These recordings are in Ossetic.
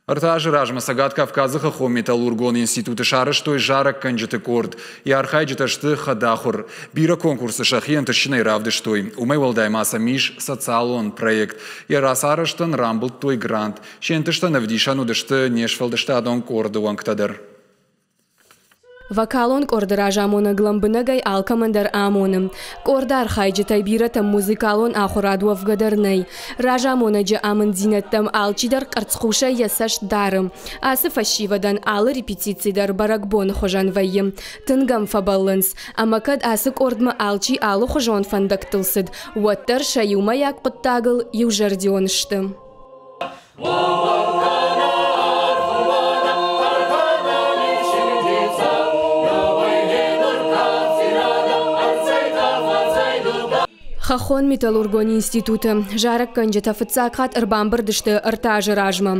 3 азы размӕ Цӕгат Кавказы хӕххон металлургон институты сарӕзтой зарӕггӕнджыты къорд. Йӕ архайджытӕ сты хӕдахуыр. Бирӕ конкурсы сӕхи ӕнтыстджынӕй равдыстой. Уымӕй уӕлдай ма сӕм ис социалон проект. Йӕ рацарӕзтӕн рамбылдтой грант. Се нтыстӕн ӕвдисӕн уыдысты не сфӕлдыстадон къорды уӕнгтӕ дӕр. Вокалон къорды разамонӕг лӕмбынӕгӕй алкӕмӕн дӕр амоны. Къорды архайджытӕй бирӕтӕм музыкалон ахуырад уӕвгӕ дӕр нӕй. Разамонӕджы амынддзинӕдтӕм алчидӕр къӕрцхъусӕй йӕ цӕст дары. Ацы фӕсивӕдӕн алы репетици дӕр бӕрӕгбоны хуызӕн вӕййы. Тынг ӕм фӕбӕллынц. Ӕмӕ кӕд ацы къордмӕ алчи алыхуызон фӕндӕгтыл цыд, уӕддӕр сӕ иумӕйаг хъуыддагыл иузӕрдион сты. Хӕххон металлургон институты зарӕггӕнджытӕ фыццаг хатт ӕрбамбырд сты 3 азы размӕ.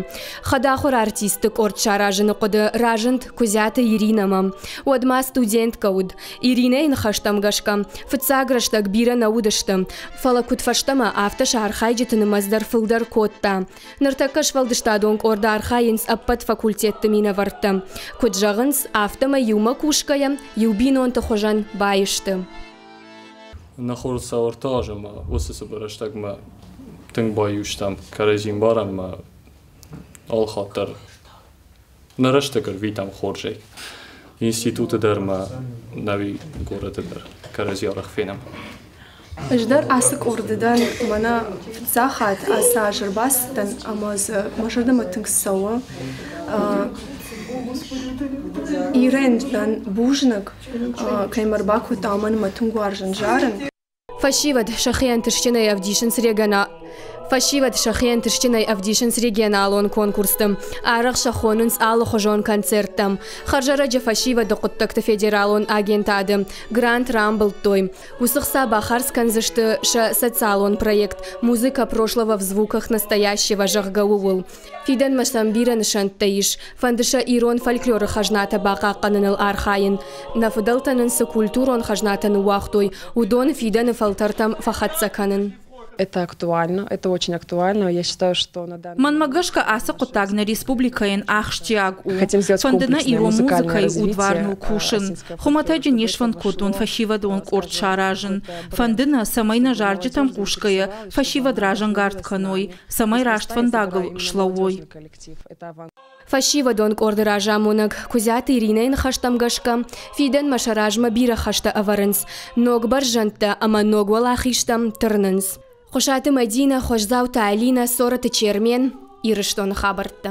Хӕдахуыр артистты къорд саразыны хъуыды разынд Куыдзиаты Иринӕмӕ. Уӕдмӕ студенткӕ уыд. Иринӕйы ныхӕстӕм гӕсгӕ, фыццаг рӕстӕг бирӕ нӕ уыдысты, фӕлӕ куыд фӕстӕмӕ, афтӕ сӕ архайджыты нымӕц дӕр фылдӕр кодта. Ныртӕккӕ сфӕлдыстадон къорды архайынц ӕппӕт факультетты минӕвӕрттӕ. Куыд зӕгъынц, афтӕмӕй иумӕ кусгӕйӕ, иу бинонты хуызӕн баисты. Нӕ хорз цавӕртӕ азы ӕмӕ уыцы цыбыр рӕстӕгмӕ тынг баиу стӕм кӕрӕдзи ӕмбарӕм ӕмӕ алыхатт дӕр нӕ рӕстӕг ӕрвитӕм хорзӕй. Институты дӕр ӕмӕ нӕуи горӕты дӕр кӕрӕдзи арӕх фенӕм. Ӕз дӕр ацы къорды дӕн, мӕнӕ фыццаг хатт ацы аз ӕрбацыдтӕн ӕмӕ дзы мӕ зӕрдӕмӕ тынг цӕуы. Ирӕн дӕн бузныг, кӕй мӕ ӕрбакодта, уымӕн ӕмӕ тынг уарзын зарын. Фӕсивӕд сӕхи ӕнтыстджынӕй ӕвдисынц региона Фӕсивӕд сӕхи ӕнтыстджынӕй ӕвдисынц регионалон конкурсты. Арӕх сӕ хонынц алыхуызон концерттӕм. Хӕрзӕрӕджы фӕсивӕды хъуыддӕгты федералон агентады грант рамбылдтой. Уыцы хца бахардз кӕндзысты сӕ социалон проект «Музыка прошлого в звуках настоящего», зӕгъгӕ, ууыл. Фидӕнмӕ сӕм бирӕ нысӕнттӕ ис. Фӕнды сӕ ирон фольклоры хӕзнатӕ бахъахъхъӕныныл архайын. Нӕ фыдӕлтӕ нын цы культурон хӕзнатӕ ныууагътой, уыдон фидӕны фӕлтӕртӕм фӕхӕццӕ кӕнын. Это актуально, это очень актуально. Я считаю, что на данный Мӕнмӕ гӕсгӕ ацы хъуыддаг нӕ республикӕйӕн ахсджиаг у. Хотим сделать Фӕнды нӕ комплексное ирон музыкальное музыкӕйы развитие удварныл кусын. осетинского Хуымӕтӕджы фольклора, не чтобы это сфӕнд кодтон вошло фӕсивӕдон в, къорд скажем, саразын. какой-то Фӕнды бренд нӕ, цӕмӕй нӕ зарджытӕм молодежи хъусгӕйӕ заинтересовали, чтобы фӕсивӕд она разӕнгард вдохновилась кӕной, нами. цӕмӕй раст Неспроста я фӕндагыл собрала именно слӕууой. молодежный коллектив. Это авангард. Фӕсивӕдон къорды разамонӕг Куыдзиаты Иринӕйы ныхӕстӕм гӕсгӕ, фидӕнмӕ сӕ размӕ бирӕ хӕстӕ ӕвӕрынц, ног бӕрзӕндтӕ ӕмӕ ног уӕлахизтӕм тырнынц. Хъуысаты Мӕдинӕ, Хуӕздзауты Алинӕ, Цорӕты Чермен, Ирыстоны хабӕрттӕ.